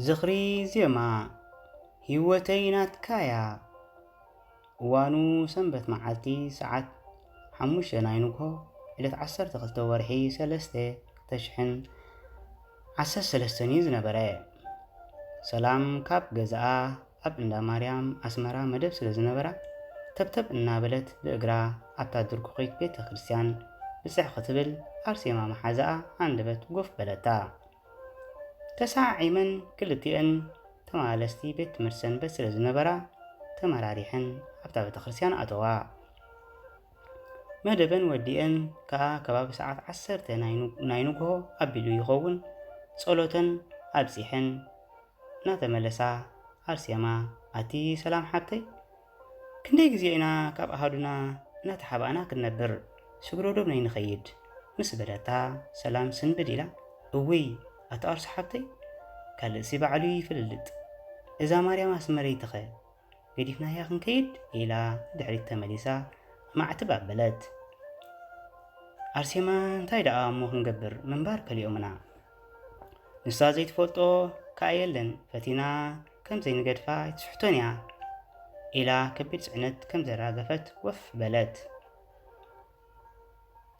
ዝኽሪ ዜማ። ህይወተይ ናትካያ። እዋኑ ሰንበት መዓልቲ ሰዓት ሓሙሽተ ናይ ንግሆ፣ ዕለት ዓሰርተ ክልተ ወርሒ ሰለስተ ክልተ ሽሕን ዓሰርተ ሰለስተን እዩ ዝነበረ። ሰላም ካብ ገዛኣ ኣብ እንዳ ማርያም ኣስመራ መደብ ስለ ዝነበራ፣ ተብተብ እናበለት ብእግራ ኣብታ ድርኩኺት ቤተ ክርስቲያን ብጽሕ ክትብል፣ ኣርሴማ መሓዛኣ ኣንደበት ጎፍ በለታ። ተሰዓዒመን ክልቲኤን ተመላለስቲ ቤት ትምህርቲ ሰንበት ስለ ዝነበራ፣ ተመራሪሐን ኣብታ ቤተ ክርስቲያን ኣተዋ። መደበን ወዲኤን ከኣ ከባቢ ሰዓት ዓሰርተ ናይ ኑ-፣ ናይ ንግሆ ኣቢሉ ይኸውን፣ ጸሎተን ኣብጺሐን እናተመለሳ፣ ኣርሴማ፣ ኣቲ ሰላም ሓብተይ፣ ክንደይ ግዜ ኢና ካብ ኣሃዱና እናተሓባእና ክንነብር? ስግሮ ዶ ነይ ንኸይድ? ምስ በለታ፣ ሰላም ስንብድ ኢላ፣ እውይ፣ ኣቲ ኣርሱ ሓብተይ፣ ካልእሲ ባዕሉ ይፍልልጥ። እዛ ማርያም ኣስመረይትኸ ገዲፍናያ ክንከይድ? ኢላ ድሕሪት ተመሊሳ ማዕትብ ኣበለት። ኣርሴማ፣ እንታይ ደኣ እሞ ክንገብር፣ ምንባር ከሊኦምና። ንሳ ዘይትፈልጦ ከኣ የለን፣ ፈቲና ከም ዘይንገድፋ ኣይትስሕቶን እያ፣ ኢላ ከቢድ ጽዕነት ከም ዘራገፈት ወፍ በለት።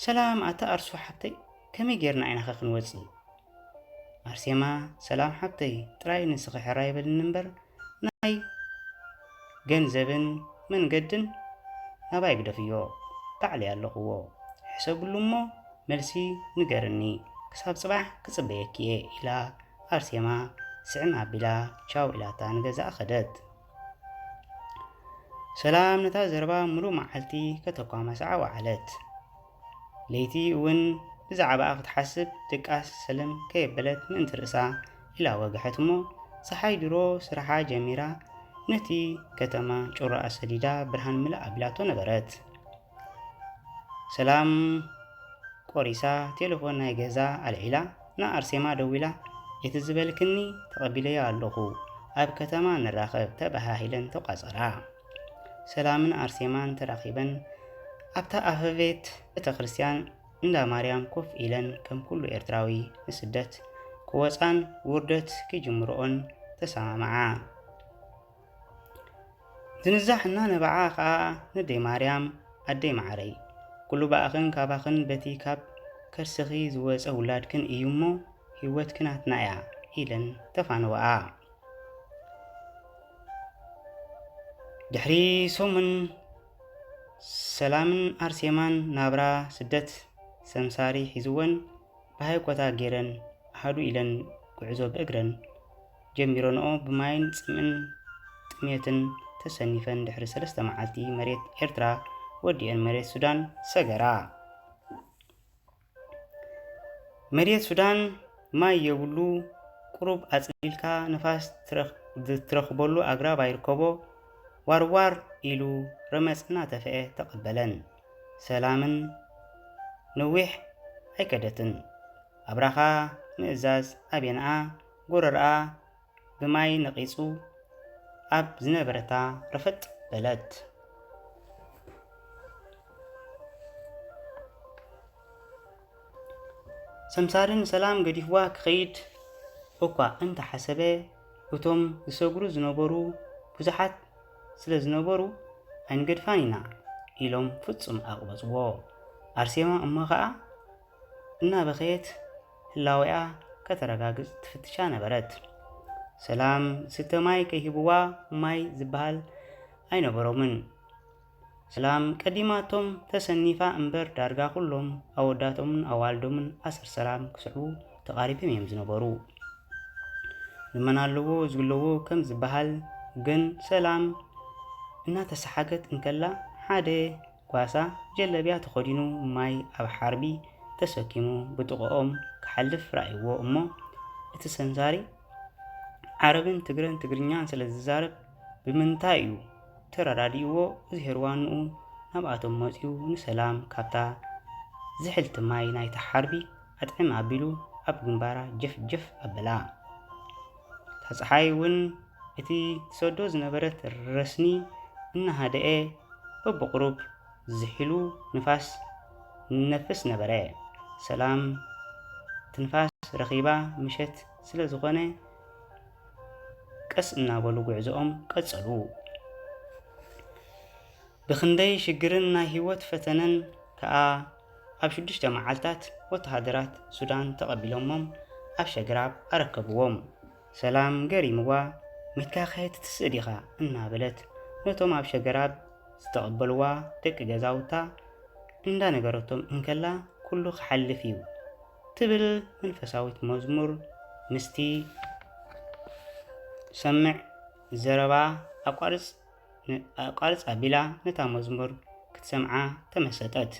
ሰላም፣ ኣታ ኣርሱ ሓብተይ፣ ከመይ ጌርና ኢናኸ ክንወጽእ? ኣርሴማ፣ ሰላም ሓብተይ፣ ጥራይ ንስኺ ሕራይ በልኒ እምበር፣ ናይ ገንዘብን መንገድን ናባይ ግደፍዮ፣ ባዕለይ ኣለኽዎ። ሕሰብሉ እሞ መልሲ ንገርኒ፣ ክሳብ ጽባሕ ክጽበየኪ እየ፣ ኢላ ኣርሴማ ስዕም ኣቢላ ቻው ኢላታ ንገዛኣ ከደት። ሰላም ነታ ዘረባ ምሉእ መዓልቲ ከተኳማስዓ ወዓለት። ለይቲ እውን ብዛዕባኣ ክትሓስብ ድቃስ ሰለም ከየበለት ምእንቲ ርእሳ ኢላ ወግሐት እሞ፣ ጸሓይ ድሮ ስራሓ ጀሚራ ነቲ ከተማ ጩራኣ ሰዲዳ ብርሃን ምልእ ኣቢላቶ ነበረት። ሰላም ቆሪሳ ቴሌፎን ናይ ገዛ ኣልዒላ ንኣርሴማ ደዊላ፣ እቲ ዝበልክኒ ተቐቢለዮ ኣለኹ፣ ኣብ ከተማ ንራኸብ ተባሃሂለን ተቋጸራ። ሰላምን ኣርሴማን ተራኺበን ኣብታ ኣፈቤት ቤተ ክርስቲያን እንዳ ማርያም ኮፍ ኢለን ከም ኩሉ ኤርትራዊ ንስደት ክወጻን ውርደት ክጅምርኦን ተሰማምዓ። ዝንዛሕ እናነበዓ ኸኣ፣ ነደይ ማርያም፣ ኣደይ መዓረይ፣ ኩሉ ብኣኽን ካባኽን በቲ ካብ ከርስኺ ዝወጸ ውላድክን እዩ እሞ፣ ህይወትኪ ናትና እያ፣ ኢለን ተፋነወኣ። ድሕሪ ሰሙን፣ ሰላምን ኣርሴማን ናብራ ስደት ሰምሳሪ ሒዝወን፣ ብሃይኮታ ገይረን ኣሃዱ ኢለን ጉዕዞ ብእግረን ጀሚረንኦ፣ ብማይን ጽምእን ጥሜትን ተሰኒፈን ድሕሪ ሰለስተ መዓልቲ መሬት ኤርትራ ወዲኤን መሬት ሱዳን ሰገራ። መሬት ሱዳን ማይ የብሉ፣ ቁሩብ ኣጽሊልካ ንፋስ ትረኽ-፣ ትረኽበሉ ኣግራብ ኣይርከቦ፣ ዋርዋር ኢሉ ረመጽ እናተፍአ ተቐበለን። ሰላምን ነዊሕ ኣይከደትን። ኣብራኻ ምእዛዝ ኣቤንኣ፣ ጎረርኣ ብማይ ነቒጹ ኣብ ዝነበረታ ረፈጥ በለት። ሰምሳሪ ንሰላም ገዲፍዋ ክኸይድ እኳ እንተሓሰበ፣ እቶም ዝሰግሩ ዝነበሩ ብዙሓት ስለ ዝነበሩ፣ "ኣይንገድፋን ኢና" ኢሎም ፍጹም ኣቕበጽዎ። ኣርሴማ እሞ ኸኣ እናበኸየት ህላዌኣ ከተረጋግጽ ትፍትሻ ነበረት። ሰላም ዝስተ ማይ ከይህብዋ ማይ ዝበሃል ኣይነበሮምን። ሰላም ቀዲማቶም ተሰኒፋ እምበር፣ ዳርጋ ኩሎም ኣወዳቶምን ኣዋልዶምን ኣሰር ሰላም ክስዕቡ ተቓሪቦም እዮም ዝነበሩ። ልመና ኣለዎ ዝግለዎ ከም ዝበሃል፣ ግን ሰላም እናተሰሓገት እንከላ፣ ሓደ ጓሳ ጀለብያ ተኸዲኑ ማይ ኣብ ሓርቢ ተሰኪሙ ብጥቕኦም ክሓልፍ ረኣይዎ እሞ፣ እቲ ሰምሳሪ ዓረብን ትግረን ትግርኛን ስለ ዝዛረብ፣ ብምንታይ እዩ ተረዳዲእዎ እዚ ሄርዋንኡ ናብኣቶም መጺኡ ንሰላም ካብታ ዝሕልቲ ማይ ናይቲ ሓርቢ ኣጥዕም ኣቢሉ ኣብ ግንባራ ጀፍ ጀፍ ኣበላ። እታ ጸሓይ እውን እቲ ትሰዶ ዝነበረት ረስኒ እናሃደኤ በብቑሩብ ዝሒሉ ንፋስ ንነፍስ ነበረ። ሰላም ትንፋስ ረኺባ ምሸት ስለ ዝኾነ ቀስ እናበሉ ጉዕዞኦም ቀጸሉ። ብኽንደይ ሽግርን ናይ ህይወት ፈተነን ከኣ ኣብ ሽዱሽተ መዓልታት ወተሃደራት ሱዳን ተቐቢሎሞም ኣብ ሸግራብ ኣረከብዎም። ሰላም ገሪምዋ፣ "ሚትካ ከየትትስእ ዲኻ?" እናበለት ነቶም ኣብ ሸግራብ ዝተቐበልዋ ደቂ ገዛውታ እንዳነገረቶም እንከላ፣ "ኩሉ ክሓልፍ እዩ" ትብል መንፈሳዊት መዝሙር ምስቲ ሰምዕ ዘረባ ኣቋርጽ ን-፣ ኣቋርጽ ኣቢላ ነታ መዝሙር ክትሰምዓ ተመሰጠት።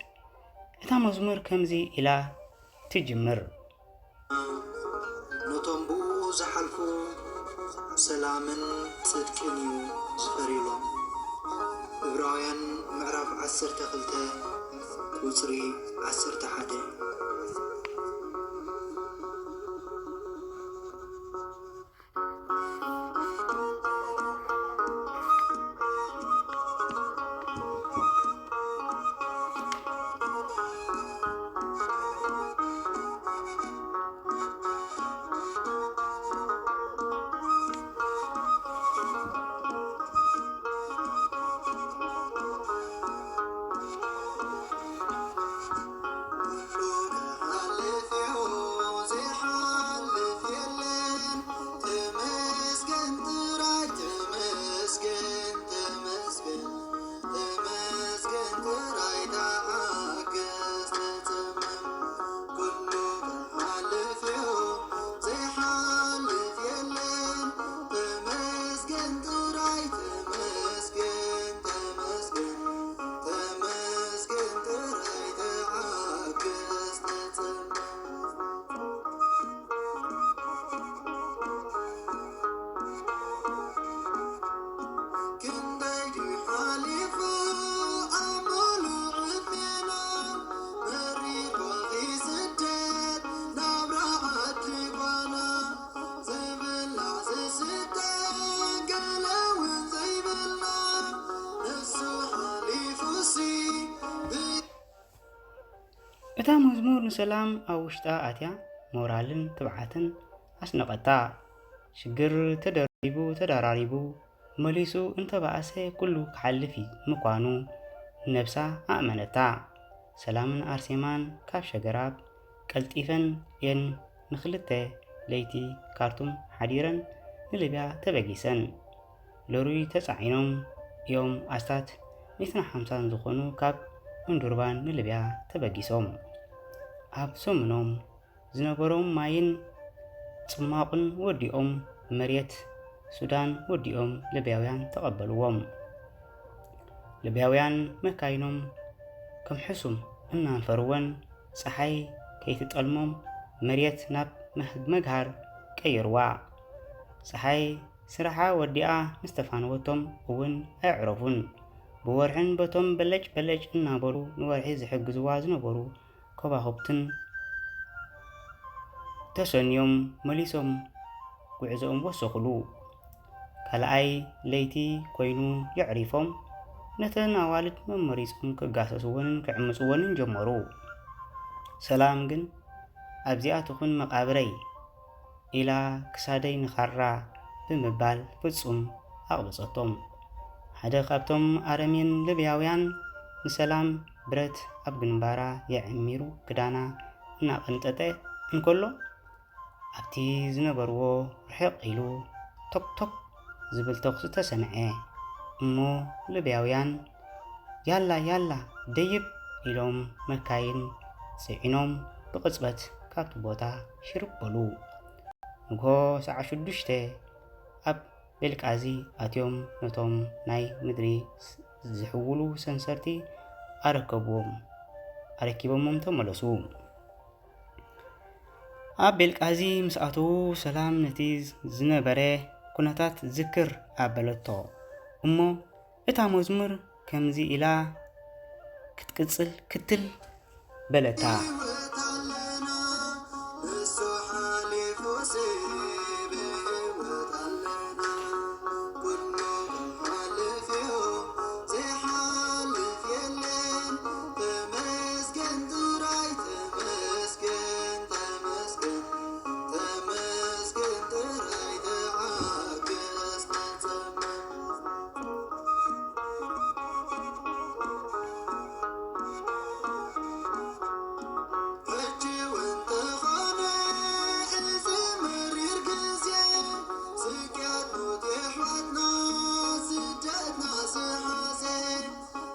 እታ መዝሙር ከምዚ ኢላ ትጅምር። ነቶም ብኡ ዝሓልፉ ሰላምን ጽድቅን እዩ ዝፈርዩሎም። ዕብራውያን ምዕራፍ ዓሰርተ ክልተ ቁጽሪ ዓሰርተ ሓደ። እታ መዝሙር ንሰላም ኣብ ውሽጣ ኣትያ ሞራልን ትብዓትን ኣስነቐታ። ሽግር ተደሪቡ ተደራሪቡ መሊሱ እንተበኣሰ ኩሉ ክሓልፍ እዩ ምዃኑ ንነብሳ ኣእመነታ። ሰላምን ኣርሴማን ካብ ሸገራብ ቀልጢፈን እየን ንኽልተ ለይቲ ካርቱም ሓዲረን ንሊብያ ተበጊሰን። ሎሪ ተጻዒኖም እዮም ኣስታት ሚእትን ሓምሳን ዝኾኑ ካብ እምዱርባን ንሊብያ ተበጊሶም። ኣብ ሰሙኖም ዝነበሮም ማይን ጽማቑን ወዲኦም መሬት ሱዳን ወዲኦም ሊብያውያን ተቐበልዎም። ሊብያውያን መካይኖም ከም ሕሱም እናንፈርወን ጸሓይ ከይትጠልሞም መሬት ናብ መህ-፣ መግሃር ቀይርዋ። ጸሓይ ስራሓ ወዲኣ ምስ ተፋነወቶም እውን ኣየዕረፉን። ብወርሕን በቶም በለጭ በለጭ እናበሉ ንወርሒ ዝሕግዝዋ ዝነበሩ ከዋኽብትን ተሰንዮም መሊሶም ጉዕዞኦም ወሰኹሉ። ካልኣይ ለይቲ ኮይኑ የዕሪፎም ነተን ኣዋልድ መመሪጾም ክጋሰስወንን ክዕምጽወንን ጀመሩ። ሰላም ግን ኣብዚኣ ትኹን መቓብረይ ኢላ ክሳደይ ንኻራ ብምባል ፍጹም ኣቕበጸቶም። ሓደ ካብቶም ኣረሜን ልብያውያን ንሰላም ብረት ኣብ ግንባራ የዕሚሩ ክዳና እናቐንጠጠ እንከሎ፣ ኣብቲ ዝነበርዎ ርሕቕ ኢሉ ቶክ ቶክ ዝብል ተኹሲ ተሰምዐ። እሞ ልብያውያን፣ "ያላ ያላ ደይብ" ኢሎም መካይን ጽዒኖም ብቕጽበት ካብቲ ቦታ ሽርብ በሉ። ንግሆ ሰዓት ሽዱሽተ ኣብ ቤልቃዚ ኣትዮም ነቶም ናይ ምድሪ ዝሕውሉ ሰንሰርቲ ኣረከብዎም፣ ኣረኪቦሞም ተመለሱ። ኣብ ቤልቃዚ ምስ ኣተዉ ሰላም ነቲ ዝነበረ ኩነታት ዝክር ኣበለቶ። እሞ እታ መዝሙር ከምዚ ኢላ ክትቅጽል ክትል በለታ።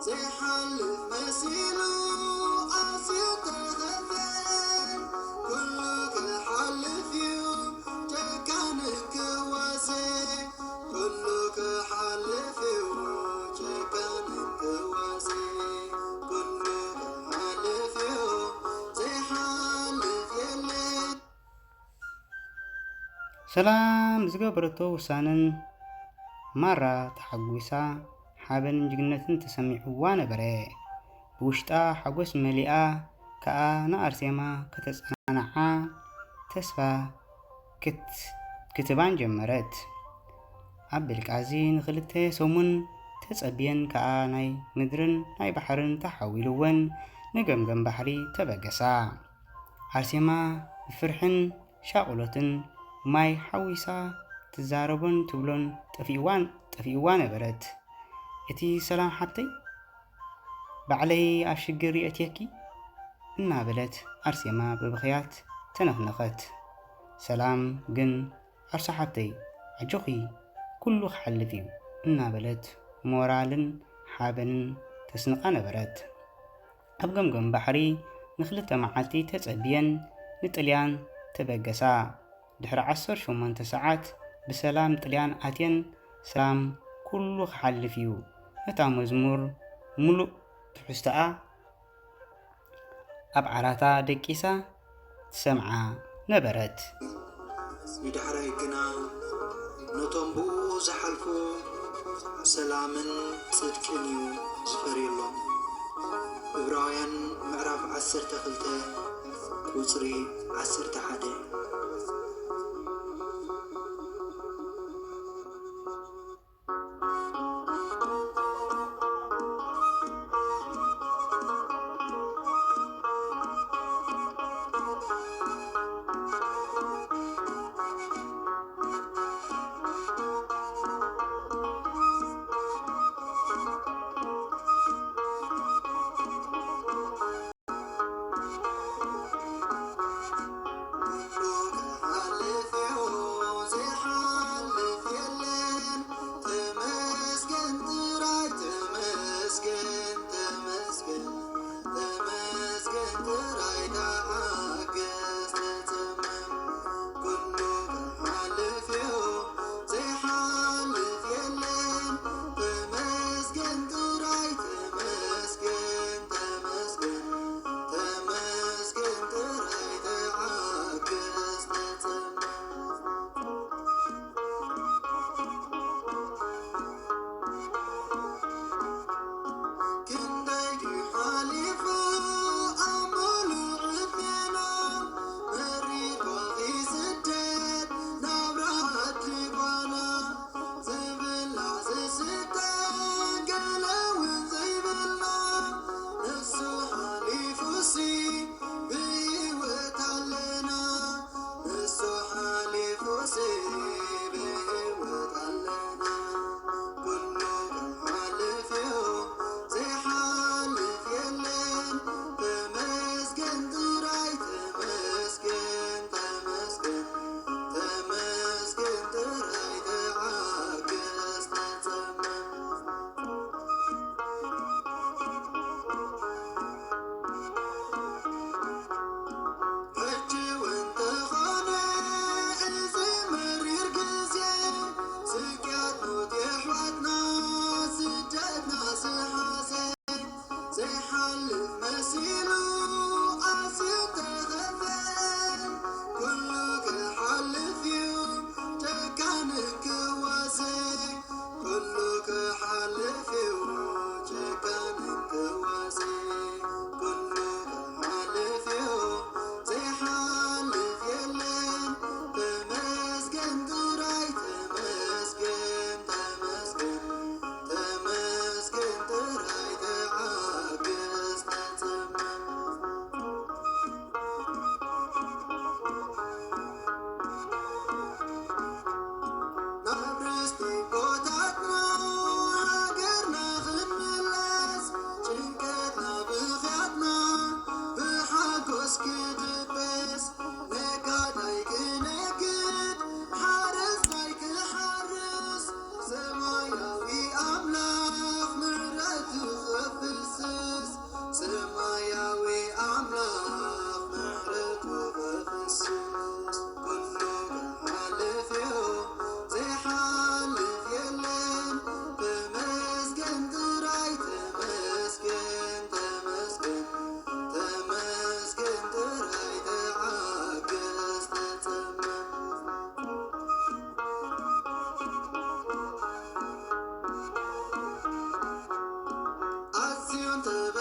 ይሓልፍ መሲሉ ኣዝዩ ተኸፍአ። ኩሉ ክሓልፍ እዩ ጨካን ክዋዘ። ኩሉ ክሓልፍ እዩ ጨካን ክዋዘ። ኩሉ ክሓልፍ እዩ ዘይሓልፍ የለን። ሰላም ዝገበረቶ ውሳነን ማራ ተሓጒሳ ሓበንን ጅግነትን ተሰሚዕዋ ነበረ። ብውሽጣ ሓጎስ መሊኣ ከኣ ንኣርሴማ ከተጸናንዓ ተስፋ ክት-፣ ክትባን ጀመረት። ኣብ ብልቃዚ ንኽልተ ሰሙን ተጸብየን ከኣ ናይ ምድርን ናይ ባሕርን ተሓዊልወን ንገምገም ባሕሪ ተበገሳ። ኣርሴማ ብፍርሕን ሻቕሎትን ማይ ሓዊሳ ትዛረቦን ትብሎን ጠፊእዋን-፣ ጠፊእዋ ነበረት። እቲ ሰላም ሓብተይ፣ ባዕለይ ኣብ ሽግር የእትየኪ፣ እናበለት ኣርሴማ ብብኽያት ተነኽነኸት። ሰላም ግን፣ ኣርሳ ሓብተይ፣ ኣጆኺ፣ ኩሉ ክሓልፍ እዩ፣ እናበለት ሞራልን ሓበንን ተስንቓ ነበረት። ኣብ ገምገም ባሕሪ ንኽልተ መዓልቲ ተጸብየን ንጥልያን ተበገሳ። ድሕሪ ዓሰርተ ሸሞንተ ሰዓት ብሰላም ጥልያን ኣትየን፣ ሰላም ኩሉ ክሓልፍ እዩ። ነታ መዝሙር ምሉእ ትሕዝቶኣ ኣብ ዓራታ ደቂሳ ትሰምዓ ነበረት። ብዳሕራይ ግና ነቶም ብኡ ዝሓልፉ ሰላምን ጽድቅን እዩ ዝፈርየሎም። ዕብራውያን ምዕራፍ ዓሰርተ ክልተ ቁጽሪ ዓሰርተ ሓደ። ጥበብ